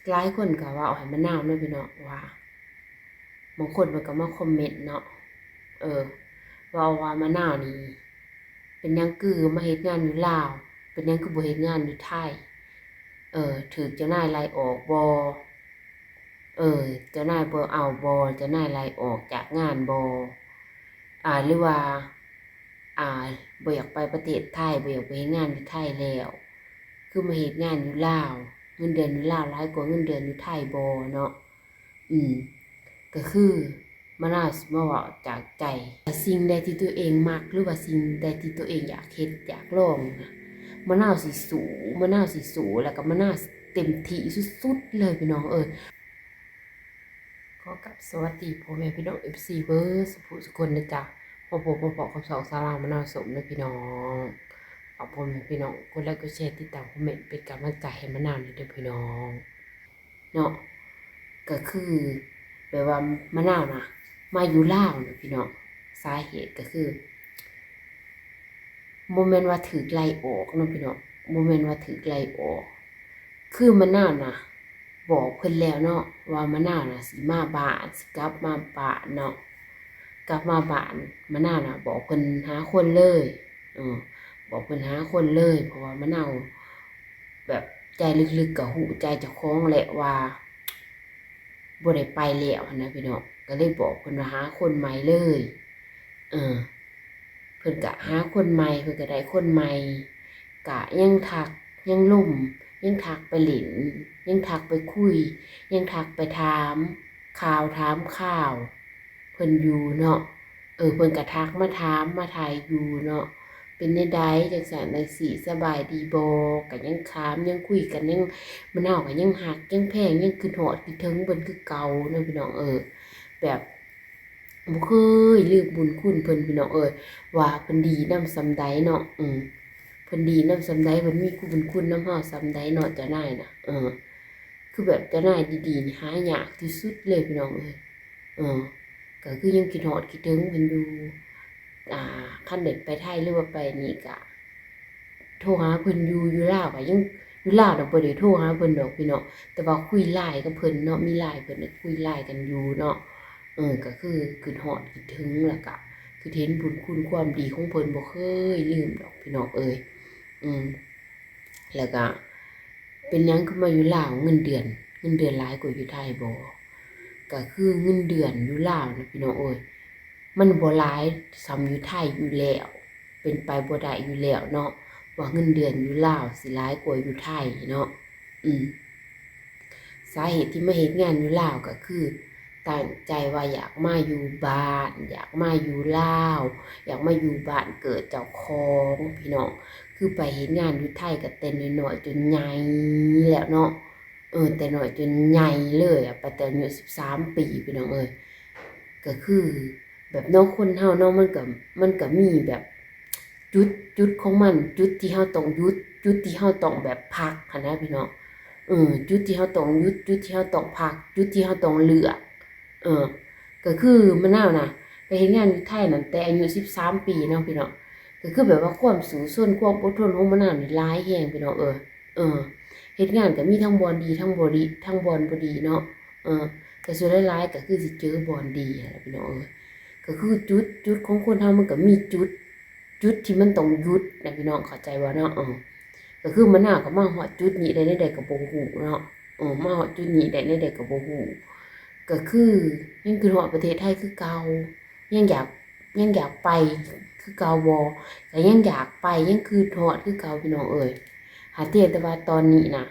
ຫຼາຍຄົນກໍເວົ້າໃຫ້ມະນາວເນາະພີ່ນ້ອງ ວ່າ ບາງຄົນເພິ່ນກໍມາຄອມເມັນເນາະ ເອີ ເວົ້າວ່າມະນາວນີ້ ເປັນຫຍັງຄືມາເຮັດງານຢູ່ລາວ ເປັນຫຍັງຄືບໍ່ເຮັດງານຢູ່ໄທ ເອີ ຖືກເຈົ້ານາຍໄລ່ອອກບໍ່ ເອີ ເຈົ້ານາຍບໍ່ເອົາບໍ່ ເຈົ້ານາຍໄລ່ອອກຈາກງານບໍ່ ອາ ຫຼືວ່າ ອາ ບໍ່ຢາກໄປປະເທດໄທ ບໍ່ຢາກໄປເຮັດງານຢູ່ໄທແລ້ວ ຄືມາເຮັດງານຢູ່ລາວ ເງິນເດືອນຢູ່ລາວຫຼາຍກວ່າເງິນເດືອນຢູ່ໄທບໍ່ເນາະ ອືມ ກໍຄືມະນາວຊິມາເວົ້າຈາກໃຈ ສິ່ງໃດທີ່ຕົວເອງມັກ ຫຼືວ່າສິ່ງໃດທີ່ຕົວເອງຢາກເຮັດຢາກລອງນະ ມະນາວຊິສູ້ ມະນາວຊິສູ້ ແລ້ວກໍມະນາວເຕັມທີ່ສຸດໆເລີຍພີ່ນ້ອງເອີຍ. ຂໍກັບສະຫວັດດີພໍ່ແມ່ພີ່ນ້ອງເອັຟຊີເບິດສຸຜູ້ສຸຄົນເດີຈ້າ ມາພົບມາພໍ້ກັບຊ່ອງສາວລາວມະນາວສົ້ມເດີພີ່ນ້ອງ ຝາກພໍ່ແມ່ພີ່ນ້ອງກົດໄລກົດແຊ ຕິດຕາມ ຄອມເມັນ ເປັນກຳລັງໃຈໃຫ້ມະນາວແດ່ເດີພີ່ນ້ອງເນາະ ກໍຄືແບບວ່າມະນາວນະ ມາຢູ່ລາວນະພີ່ນ້ອງ ສາເຫດກໍຄື ບໍ່ແມ່ນວ່າຖືກໄລ່ອອກເນາະພີ່ນ້ອງ ບໍ່ແມ່ນວ່າຖືກໄລ່ອອກ ຄືມະນາວນະ ບອກເພິ່ນແລ້ວເນາະ ວ່າມະນາວນະຊິມາບ້ານ ຊິກັບມາບ້ານເນາະ ກັບມາບ້ານ ມະນາວນະບອກເພິ່ນຫາຄົນເລີຍ ເອີ ບອກເພິ່ນຫາຄົນເລີຍ ເພາະວ່າມະນາວແບບໃຈເລິກໆກໍຮູ້ໃຈເຈົ້າຂອງແຫຼະວ່າ ບໍ່ໄດ້ໄປແລ້ວຫັ້ນນະພີ່ນ້ອງ ກໍເລີຍບອກເພິ່ນວ່າຫາຄົນໃໝ່ເລີຍ ເອີ ເພິ່ນກະຫາຄົນໃໝ່ ເພິ່ນກະໄດ້ຄົນໃໝ່ ກະຍັງທັກ ຍັງລົມ ຍັງທັກໄປຫຼິ້ນ ຍັງທັກໄປຄຸຍ ຍັງທັກໄປຖາມຂ່າວຖາມຄາວເພິ່ນຢູ່ເນາະ ເອີ ເພິ່ນກະທັກມາຖາມມາໄຖ່ຢູ່ເນາະ ເປັນແນວໃດ ຈັ່ງຊັ້ນຈັ່ງຊີ້ ສະບາຍດີບໍ່ ກະຍັງຖາມ ຍັງຄຸຍກັນ ຍັງ ມະນາວກະຍັງຮັກ ຍັງແພງ ຍັງຄິດຮອດຄິດເຖິງເພິ່ນຄືເກົ່າເນາະພີ່ນ້ອງເອີຍ ແບບ ບໍ່ເຄີຍລືມບຸນຄຸນເພິ່ນພີ່ນ້ອງເອີຍ ວ່າເພິ່ນດີນຳສ່ຳໃດເນາະ ອືມ ເພິ່ນດີນຳສ່ຳໃດ ເພິ່ນມີຄຸນບຸນຄຸນນຳເຮົາສ່ຳໃດເນາະ ເຈົ້ານາຍນະ ເອີ ຄືແບບເຈົ້ານາຍດີໆນີ້ຫາຍາກທີ່ສຸດເລີຍພີ່ນ້ອງເອີຍ ເອີ ກໍຄືຍັງຄິດຮອດຄິດເຖິງເພິ່ນຢູ່ ອ່າ ຄັນໄດ້ໄປໄທ ຫຼືວ່າໄປນີ້ກະ ໂທຫາເພິ່ນຢູ່ ຢູ່ລາວກໍຍັງ ຢູ່ລາວນະບໍ່ໄດ້ໂທຫາເພິ່ນດອກພີ່ນ້ອງ ແຕ່ວ່າຄຸຍ LINE ກັບເພິ່ນເນາະ ມີ LINE ເພິ່ນ ຄຸຍ LINE ກັນຢູ່ເນາະ ເອີ ກໍຄືຄິດຮອດຄິດເຖິງ ແລ້ວກໍຄິດເຫັນບຸນຄຸນຄວາມດີຂອງເພິ່ນ ບໍ່ເຄີຍລືມດອກພີ່ນ້ອງເອີຍ ອືມ ແລ້ວກໍເປັນຫຍັງຄືມາຢູ່ລາວ ເງິນເດືອນ ເງິນເດືອນຫຼາຍກວ່າຢູ່ໄທບໍ່ ກໍຄືເງິນເດືອນຢູ່ລາວນະພີ່ນ້ອງເອີຍ ມັນບໍ່ຫຼາຍສ່ຳຢູ່ໄທຢູ່ແລ້ວ ເປັນໄປບໍ່ໄດ້ຢູ່ແລ້ວເນາະ ວ່າເງິນເດືອນຢູ່ລາວຊິຫຼາຍກວ່າຢູ່ໄທເນາະ ອືມ ສາເຫດທີ່ມາເຮັດງານຢູ່ລາວກໍຄືຕັ້ງໃຈວ່າຢາກມາຢູ່ບ້ານ ຢາກມາຢູ່ລາວ ຢາກມາຢູ່ບ້ານເກີດເຈົ້າຂອງພີ່ນ້ອງ ຄືໄປເຮັດງານຢູ່ໄທກໍແຕ່ນ້ອຍໆຈົນໃຫຍ່ແລ້ວເນາະ ເອີ ແຕ່ນ້ອຍຈົນໃຫຍ່ເລີຍ ໄປແຕ່ອາຍຸສິບສາມປີພີ່ນ້ອງເອີຍ ກໍຄື ແບບເນາະ ຄົນເຮົາເນາະ ມັນກໍ ມັນກໍມີແບບຈຸດ ຈຸດຂອງມັນ ຈຸດທີ່ເຮົາຕ້ອງຢຸດ ຈຸດທີ່ເຮົາຕ້ອງແບບພັກຫັ້ນນະພີ່ນ້ອງ ເອີ ຈຸດທີ່ເຮົາຕ້ອງຢຸດ ຈຸດທີ່ເຮົາຕ້ອງພັກ ຈຸດທີ່ເຮົາຕ້ອງເລືອກ ເອີ ກໍຄືມະນາວນະ ໄປເຮັດງານຢູ່ໄທນັ້ນແຕ່ອາຍຸສິບສາມປີເນາະພີ່ນ້ອງ ກໍຄືແບບວ່າຄວາມສູ້ຊົນ ຄວາມອົດທົນຂອງມະນາວນີ້ຫຼາຍແຮງພີ່ນ້ອງເອີຍ ເອີ ເຮັດງານກໍມີທັງບ່ອນດີ ທັງບໍ່ດີ ທັງບ່ອນບໍ່ດີເນາະ ເອີ ແຕ່ສ່ວນຫຼາຍໆກໍຄືຊິເຈີບ່ອນດີຫັ້ນແຫຼະພີ່ນ້ອງເອີຍ ກໍຄືຈຸດ ຈຸດຂອງຄົນເຮົາມັນກໍມີຈຸດ ຈຸດທີ່ມັນຕ້ອງຢຸດນະພີ່ນ້ອງ ເຂົ້າໃຈບໍ່ເນາະ ເອີ ກໍຄືມະນາວກໍມາຮອດຈຸດນີ້ໄດ້ແນວໃດກໍບໍ່ຮູ້ເນາະ ເອີ ມາຮອດຈຸດນີ້ໄດ້ແນວໃດກໍບໍ່ຮູ້ ກໍຄືຍັງຄິດຮອດປະເທດໄທຄືເກົ່າ ຍັງຢາກ ຍັງຢາກໄປຄືເກົ່າບໍ່ ກໍຍັງຢາກໄປ ຍັງຄິດຮອດຄືເກົ່າພີ່ນ້ອງເອີຍ ຫາກພຽງແຕ່ວ່າຕອນນີ້ນະ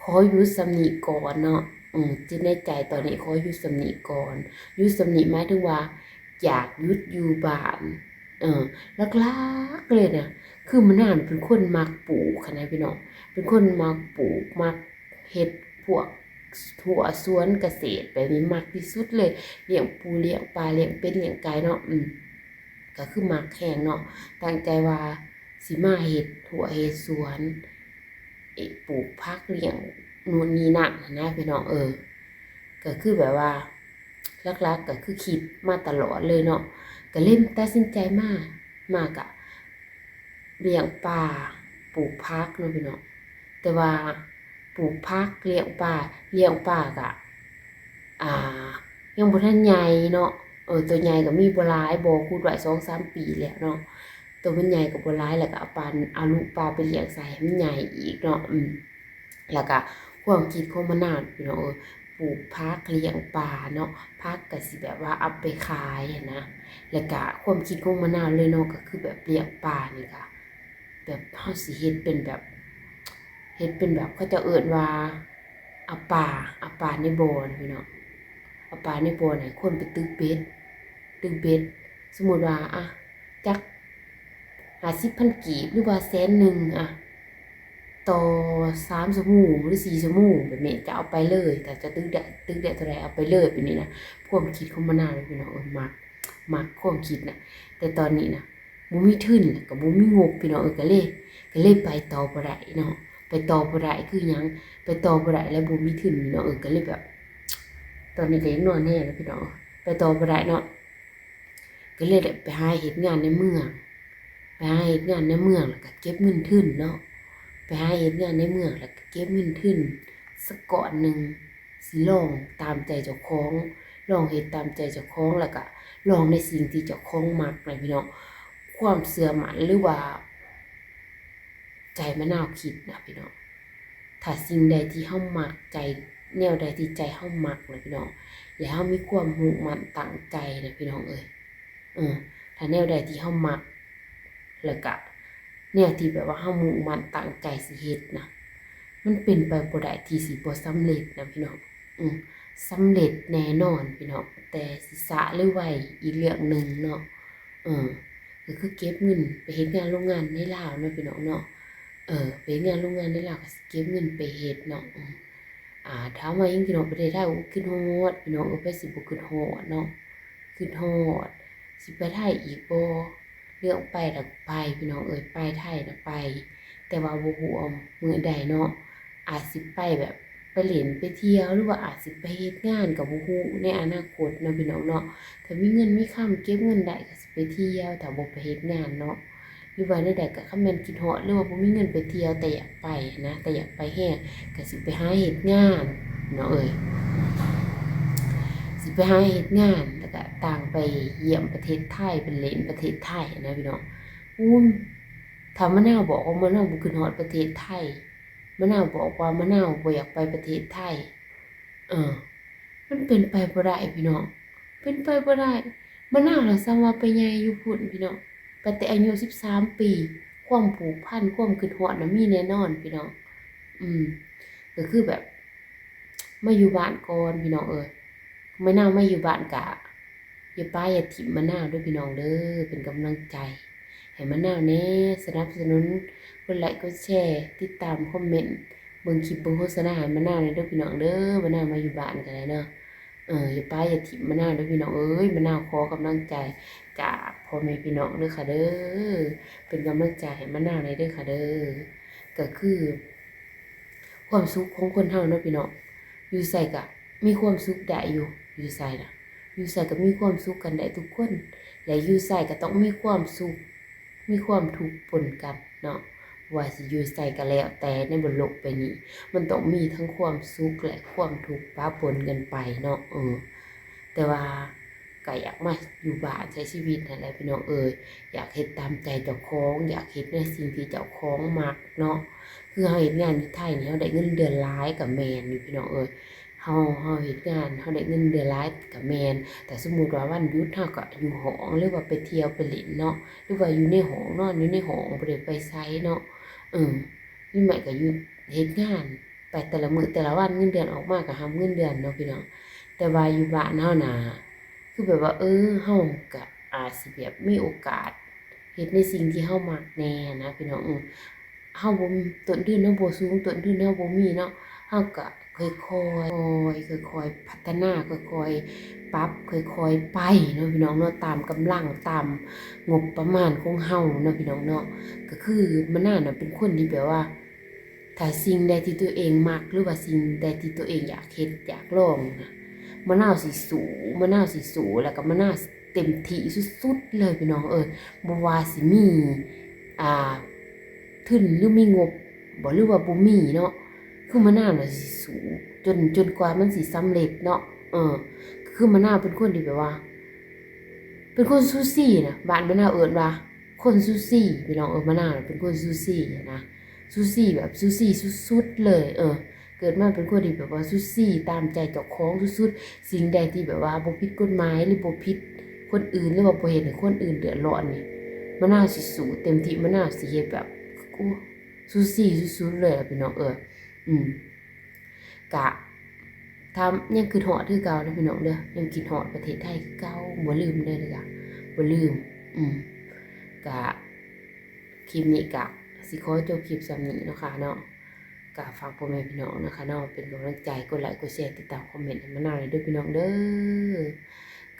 ຂໍຢຸດສ່ຳນີ້ກ່ອນເນາະ ອືມ ຈິດໃນໃຈຕອນນີ້ຂໍຢຸດສ່ຳນີ້ກ່ອນ ຢຸດສ່ຳນີ້ໝາຍເຖິງວ່າຢາກຢຸດຢູ່ບ້ານ ເອີ ຫຼັກໆເລີຍນະ ຄືມະນາວເປັນຄົນມັກປູກຫັ້ນນະພີ່ນ້ອງ ເປັນຄົນມັກປູກ ມັກເຮັດພວກຮົ້ວສວນກະເສດແບບນີ້ມັກທີ່ສຸດເລີຍ ລ້ຽງປູລ້ຽງປາ ລ້ຽງເປັດລ້ຽງໄກ່ເນາະ ອືມ ກໍຄືມັກແຮງເນາະ ຕັ້ງໃຈວ່າຊິມາເຮັດຮົ້ວເຮັດສວນ ເອະ ປູກຜັກລ້ຽງນູ້ນນີ້ນັ້ນຫັ້ນນະພີ່ນ້ອງເອີຍ ກໍຄືແບບວ່າຫຼັກໆກໍຄືຄິດມາຕະຫຼອດເລີຍເນາະ ກໍເລີຍຕັດສິນໃຈມາ ມາກະລ້ຽງປາ ປູກຜັກເນາະພີ່ນ້ອງ ແຕ່ວ່າ ປູກຜັກ ລ້ຽງປາ, ລ້ຽງປາກະ ອ່າ ຍັງບໍ່ທັນໃຫຍ່ເນາະ. ເອີ ໂຕໃຫຍ່ກໍມີບໍ່ຫຼາຍ, ບໍ່ ຂຸດໄວ້ສອງສາມປີແລ້ວເນາະ. ໂຕມັນໃຫຍ່ກໍບໍ່ຫຼາຍ ແລ້ວກໍເອົາປາ, ເອົາລູກປາໄປລ້ຽງໃສ່ໃຫ້ມັນໃຫຍ່ອີກເນາະ. ອືມ ແລ້ວກະຄວາມຄິດຂອງມະນາວ ພີ່ນ້ອງເອີຍ, ປູກຜັກ ລ້ຽງປາເນາະ, ຜັກກະຊິແບບວ່າເອົາໄປຂາຍຫັ້ນນະ. ແລ້ວກະຄວາມຄິດຂອງມະນາວເລີຍເນາະ ກະຄືແບບລ້ຽງປານີ້ກະ ແບບເຮົາຊິເຮັດເປັນແບບ ເຮັດເປັນແບບ ເຂົາເຈົ້າເອີ້ນວ່າ ເອົາປາ, ເອົາປາໃນບໍ່ນະ ພີ່ນ້ອງ, ເອົາປາໃນບໍ່ນະ ໃຫ້ຄົນໄປຕຶກເບັດ, ຕຶກເບັດ. ສົມມຸດວ່າ ອະ ຈັກຫ້າສິບພັນກີບ ຫຼືວ່າແສນໜຶ່ງ ອະ ຕໍ່ສາມຊົ່ວໂມງ ຫຼື ສີ່ຊົ່ວໂມງ ແບບນີ້ ຈະເອົາໄປເລີຍ. ຖ້າຈະຕຶກໄດ້ ຕຶກໄດ້ເທົ່າໃດ ເອົາໄປເລີຍ ແບບນີ້ນະ. ຄວາມຄິດຂອງມະນາວເລີຍ ພີ່ນ້ອງເອີຍ, ມັກ, ມັກຄວາມຄິດນະ. ແຕ່ຕອນນີ້ນະ ບໍ່ມີທຶນ ແລ້ວກໍບໍ່ມີງົບ ພີ່ນ້ອງເອີຍ, ກໍເລີຍ, ກໍເລີຍໄປຕໍ່ບໍ່ໄດ້ເນາະ. ໄປຕໍ່ບໍ່ໄດ້ຄືຫຍັງ? ໄປຕໍ່ບໍ່ໄດ້ ແລ້ວບໍ່ມີທຶນ ພີ່ນ້ອງເອີຍ, ກໍເລີຍແບບ ຕອນນີ້ກໍຍັງນອນແຮງນະ ພີ່ນ້ອງ, ໄປຕໍ່ບໍ່ໄດ້ເນາະ. ກໍເລີຍໄດ້ໄປຫາເຮັດງານໃນເມືອງ, ໄປຫາເຮັດງານໃນເມືອງ ແລ້ວກໍເກັບເງິນທຶນເນາະ. ໄປຫາເຮັດງານໃນເມືອງ ແລ້ວກໍເກັບເງິນທຶນສັກກ້ອນໜຶ່ງ ຊິລອງຕາມໃຈເຈົ້າຂອງ, ລອງເຮັດຕາມໃຈເຈົ້າຂອງ ແລ້ວກະລອງໃນສິ່ງທີ່ເຈົ້າຂອງມັກນະ ພີ່ນ້ອງ. ຄວາມເຊື່ອໝັ້ນ ຫຼືວ່າໃຈມະນາວຄິດນະ ພີ່ນ້ອງ, ຖ້າສິ່ງໃດທີ່ເຮົາມັກ, ໃຈ, ແນວໃດທີ່ໃຈເຮົາມັກນະ ພີ່ນ້ອງ, ແລະ ເຮົາມີຄວາມມຸ່ງໝັ້ນຕັ້ງໃຈນະ ພີ່ນ້ອງເອີຍ, ເອີ ຖ້າແນວໃດທີ່ເຮົາມັກ ແລ້ວກະແນວທີ່ແບບວ່າເຮົາມຸ່ງໝັ້ນຕັ້ງໃຈຊິເຮັດນະ, ມັນເປັນໄປບໍ່ໄດ້ທີ່ຊິບໍ່ສຳເລັດນະ ພີ່ນ້ອງ. ອື ສຳເລັດແນ່ນອນ ພີ່ນ້ອງ, ແຕ່ຊິຊ້າຫຼືໄວອີກເລື່ອງໜຶ່ງເນາະ. ເອີ ກໍຄືເກັບເງິນໄປເຮັດງານໂຮງງານໃນລາວເນາະ ພີ່ນ້ອງເນາະ. ເອີ ໄປເຮັດງານໂຮງງານໃນລາວ ກໍຊິເກັບເງິນໄປເຮັດເນາະ. ອື ອ່າ ຖາມວ່າຍັງຄິດຮອດປະເທດໄທ? ໂອ້ ຄິດຮອດ ພີ່ນ້ອງເອີຍ, ໃຜຊິບໍ່ຄິດຮອດເນາະ, ຄິດຮອດ. ຊິໄປໄທອີກບໍ່? ເລື່ອງໄປລະໄປ ພີ່ນ້ອງເອີຍ, ໄປໄທນະໄປ, ແຕ່ວ່າບໍ່ຮູ້ວ່າມື້ໃດເນາະ, ອາດຊິໄປແບບໄປຫຼິ້ນໄປທ່ຽວ ຫຼືວ່າອາດຊິໄປເຮັດງານກໍບໍ່ຮູ້ໃນອະນາຄົດເນາະ ພີ່ນ້ອງເນາະ. ຖ້າມີເງິນມີຄຳ ເກັບເງິນໄດ້ກໍຊິໄປທ່ຽວ, ຖ້າບໍ່ໄປເຮັດງານເນາະ. ຫຼືວ່າແນວໃດກໍ ຄັນແມ່ນຄິດຮອດ ຫຼືວ່າບໍ່ມີເງິນໄປທ່ຽວ ແຕ່ຢາກໄປນະ, ແຕ່ຢາກໄປແຮງ ກໍຊິໄປຫາເຮັດງານເນາະເອີຍ, ຊິໄປຫາເຮັດງານ ແລ້ວກໍຕ່າງໄປຢ້ຽມປະເທດໄທ, ໄປຫຼິ້ນປະເທດໄທນະ ພີ່ນ້ອງ. ໂອ້ຍ ຖ້າມະນາວບອກວ່າມະນາວບໍ່ຄິດຮອດປະເທດໄທ, ມະນາວບອກວ່າມະນາວບໍ່ຢາກໄປປະເທດໄທ, ເອີ ມັນເປັນໄປບໍ່ໄດ້ ພີ່ນ້ອງ, ເປັນໄປບໍ່ໄດ້. ມະນາວລະສ່ຳວ່າໄປໃຫຍ່ຢູ່ພຸ້ນ ພີ່ນ້ອງ, ໄປແຕ່ອາຍຸສິບສາມປີ, ຄວາມຜູກພັນ ຄວາມຄິດຮອດນະມີແນ່ນອນ ພີ່ນ້ອງ. ອືມ ກໍຄືແບບມາຢູ່ບ້ານກ່ອນ ພີ່ນ້ອງເອີຍ, ມະນາວມາຢູ່ບ້ານກະ ຢ່າປະຢ່າຖິ້ມມະນາວເດີ ພີ່ນ້ອງເດີ, ເປັນກຳລັງໃຈໃຫ້ມະນາວແດ່, ສະໜັບສະໜູນ ກົດໄລກ໌ ກົດແຊ ຕິດຕາມ ຄອມເມັນ ເບິ່ງຄລິບ ເບິ່ງໂຄສະນາໃຫ້ມະນາວແດ່ເດີ ພີ່ນ້ອງເດີ. ມະນາວມາຢູ່ບ້ານກໍໄດ້ເນາະ, ເອີ ຢ່າປະຢ່າຖິ້ມມະນາວເດີ ພີ່ນ້ອງເອີຍ. ມະນາວຂໍກຳລັງໃຈຈາກພໍ່ແມ່ພີ່ນ້ອງເດີຄ່ະເດີ, ເປັນກຳລັງໃຈໃຫ້ມະນາວແດ່ເດີຄ່ະເດີ. ກໍຄື ຄວາມສຸກຂອງຄົນເຮົາເນາະ ພີ່ນ້ອງ, ຢູ່ໃສກະມີຄວາມສຸກໄດ້ຢູ່, ຢູ່ໃສນະ ຢູ່ໃສກະມີຄວາມສຸກກັນໄດ້ທຸກຄົນ, ແລະ ຢູ່ໃສກະຕ້ອງມີຄວາມສຸກ ມີຄວາມທຸກປົນກັນເນາະ. ບໍ່ວ່າຊິຢູ່ໃສກະແລ້ວແຕ່ໃນບົນໂລກໃບນີ້ ມັນຕ້ອງມີທັງຄວາມສຸກ ແລະ ຄວາມທຸກປະປົນກັນໄປເນາະ. ເອີ ແຕ່ວ່າ ກໍຢາກມາຢູ່ບ້ານໃຊ້ຊີວິດຫັ້ນແຫຼະ ພີ່ນ້ອງເອີຍ, ຢາກເຮັດຕາມໃຈເຈົ້າຂອງ, ຢາກເຮັດໃນສິ່ງທີ່ເຈົ້າຂອງມັກເນາະ. ຄືເຮົາເຮັດງານຢູ່ໄທນີ້ ເຮົາໄດ້ເງິນເດືອນຫຼາຍກໍແມ່ນຢູ່ ພີ່ນ້ອງເອີຍ, ເຮົາ, ເຮົາເຮັດງານ ເຮົາໄດ້ເງິນເດືອນຫຼາຍກໍແມ່ນ, ແຕ່ສົມມຸດວ່າວັນຢຸດ ເຮົາກໍຢູ່ຫ້ອງ ຫຼືວ່າໄປທ່ຽວໄປຫຼິ້ນເນາະ, ຫຼືວ່າຢູ່ໃນຫ້ອງ ນອນຢູ່ໃນຫ້ອງ ບໍ່ໄດ້ໄປໃສເນາະ. ເອີ ຫຼືໄມ່ກໍຢູ່ເຮັດງານ ໄປແຕ່ລະມື້ແຕ່ລະວັນ, ເງິນເດືອນອອກມາກໍຮັບເງິນເດືອນເນາະ ພີ່ນ້ອງ. ແຕ່ວ່າຢູ່ບ້ານເຮົານະ ຄືແບບວ່າ ເອີ ເຮົາກໍອາດຊິແບບມີໂອກາດເຮັດໃນສິ່ງທີ່ເຮົາມັກແດ່ນະ ພີ່ນ້ອງ. ເອີ ເຮົາບໍ່ ຕົ້ນທຶນເຮົາບໍ່ສູງ, ຕົ້ນທຶນເຮົາບໍ່ມີເນາະ, ເຮົາກໍຄ່ອຍໆ ຄ່ອຍໆພັດທະນາ, ຄ່ອຍໆປັບ, ຄ່ອຍໆໄປເນາະ ພີ່ນ້ອງເນາະ, ຕາມກຳລັງ, ຕາມງົບປະມານຂອງເຮົາເນາະ ພີ່ນ້ອງເນາະ. ກໍຄືມະນາວນະເປັນຄົນທີ່ແບບວ່າ ຖ້າສິ່ງໃດທີ່ຕົວເອງມັກ ຫຼືວ່າສິ່ງໃດທີ່ຕົວເອງຢາກເຮັດ ຢາກລອງນະ ມະນາວຊິສູ້, ມະນາວຊິສູ້ ແລ້ວກໍມະນາວເຕັມທີ່ສຸດໆເລີຍ ພີ່ນ້ອງເອີຍ. ບໍ່ວ່າຊິມີ ອ່າ ທຶນ ຫຼືມີງົບບໍ່ ຫຼືວ່າບໍ່ມີເນາະ, ຄືມະນາວນະຊິສູ້ຈົນ ຈົນກວ່າມັນຊິສຳເລັດເນາະ. ເອີ ຄືມະນາວເປັນຄົນທີ່ແບບວ່າ ເປັນຄົນຊູຊີນະ ບ້ານມະນາວເອີ້ນວ່າຄົນຊູຊີ ພີ່ນ້ອງເອີຍ. ມະນາວນະເປັນຄົນຊູຊີນະ ຊູຊີແບບຊູຊີສຸດໆເລີຍ. ເອີ ເກີດມາເປັນຄົນທີ່ແບບວ່າຊູຊີຕາມໃຈເຈົ້າຂອງສຸດໆ. ສິ່ງໃດທີ່ແບບວ່າບໍ່ຜິດກົດໝາຍ ຫຼືບໍ່ຜິດຄົນອື່ນ ຫຼືວ່າບໍ່ເຮັດໃຫ້ຄົນອື່ນເດືອດຮ້ອນນີ້ ມະນາວຊິສູ້ເຕັມທີ່. ມະນາວຊິເຮັດແບບ ໂອ້ ຊູຊີສຸດໆເລີຍລະ ພີ່ນ້ອງເອີຍ. ອືມ ກະ ຖ້າ ຍັງຄິດຮອດຄືເກົ່າເດີພີ່ນ້ອງເດີ ຍັງຄິດຮອດປະເທດໄທຄືເກົ່າ ບໍ່ລືມເດີ ກະບໍ່ລືມ. ອືມ ກະ ຄລິບນີ້ກະຊິຂໍຈົບຄລິບສ່ຳນີ້ເນາະຄ່ະເນາະ. ກະຝາກພໍ່ແມ່ພີ່ນ້ອງເນາະຄ່ະເນາະ ເປັນກຳລັງໃຈ ກົດໄລ ກົດແຊ ຕິດຕາມ ຄອມເມັນໃຫ້ມະນາວແດ່ເດີພີ່ນ້ອງເດີ.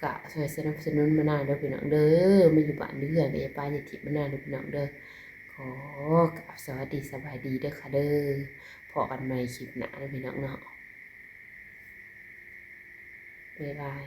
ກະຊ່ວຍສະໜັບສະໜູນມະນາວເດີພີ່ນ້ອງເດີ. ມາຢູ່ບ້ານຢູ່ເຮືອນກະຢ່າປະຢ່າຖິ້ມມະນາວເດີພີ່ນ້ອງເດີ. ຂໍກາບສະຫວັດດີສະບາຍດີເດີຄ່ະເດີ. ພໍ້ກັນໃໝ່ຄລິບໜ້າເດີພີ່ນ້ອງເນາະ. ບາຍບາຍ.